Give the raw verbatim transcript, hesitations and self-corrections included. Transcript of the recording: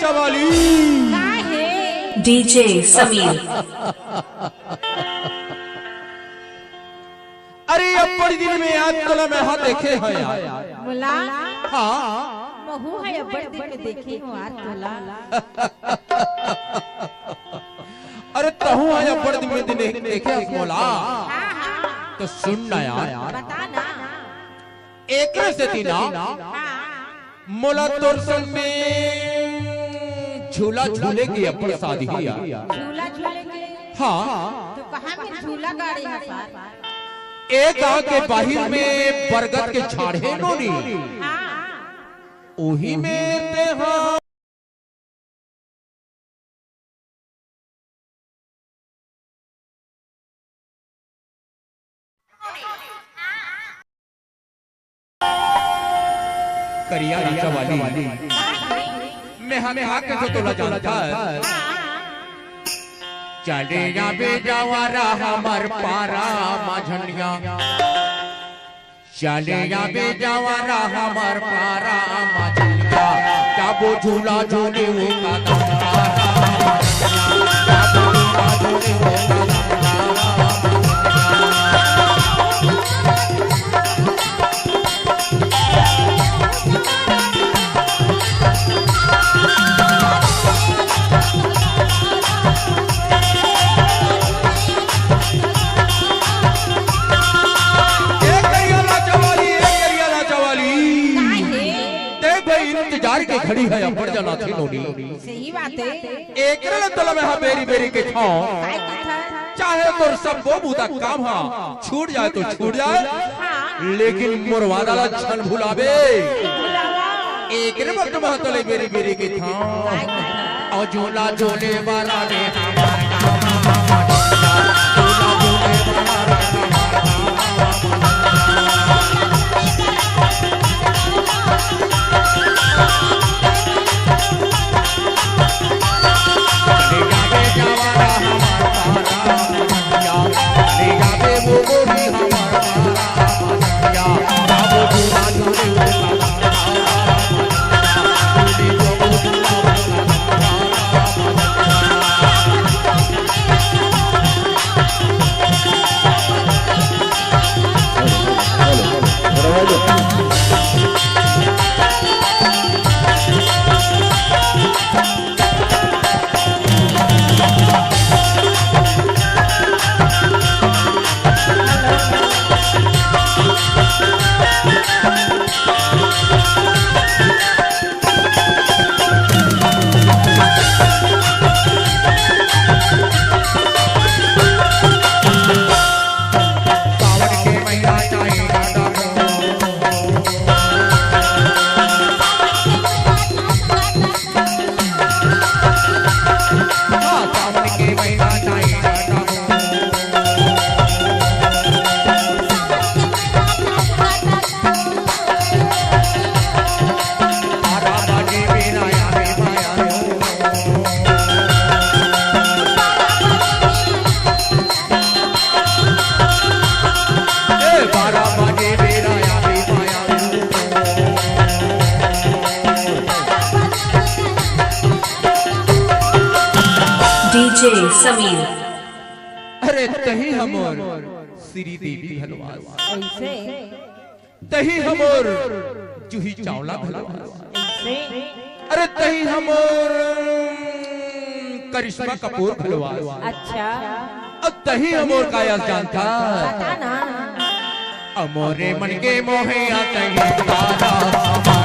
चवाली। का हे? डीजे समीर। अरे, अब्बड़ दिन में आज तोला मैं हा देखे हंव यार। मोला? हाँ। महूं हा अब्बड़ दिन में देखे हंव यार तोला। अरे, तहूं हा अब्बड़ दिन में दिन देखे हस मोला। हाँ, हाँ। त सुन ना यार। बता ना। एकरे सेती ना। हाँ। मोला तोर संग में झूला झूले के अब्बड़ साध हे यार। झूला झूले के? हाँ। त कहाँ में झूला गाड़े हे सार? ए गांव के बाहिर में बरगद के झाड़ हे नोनी। हाँ। ओही में ते हा करिया राजा वाली। मैं हा कहां के तो तोला जानथंव। चले आबे जवारा हमर पारा मझनिया। चले आबे जवारा हमर पारा मझनिया। जाबो झूला झूले ओ कदम पारा मझनिया। जाबो झूला झूले ओ कदम पारा मझनिया। ए करिया लाचा वाली, ए करिया लाचा वाली। का हे? देख भाई, इंतजार के घड़ी हे, अब्बड़ जनाथे नोनी। सही बात हे। एकरे ले तोला मैं हा बेरी बेरी कहिथंव। काय कहिथस? चाहे तोर सब्बो बुता काम हा छूट जाए तो छूट जाए, हाँ। लेकिन मोर वादा ला झन भुलाबे। भुलावा। एकरे बर तो मैं हा तोला बेरी बेरी कहिथंव। काय कहिथस? अउ झूला झूले वाला रे। डीजे समीर। अरे तही हमर श्रीदेवी घलो आस। ऐसे? तही हमर जूही चावला घलो आस। ऐसे? अरे तही हमर करिश्मा कपूर घलो आस। अच्छा। अउ तही हमर का आस जानथस? बता ना। अ मोरे मन के मोहे आ तही तारा।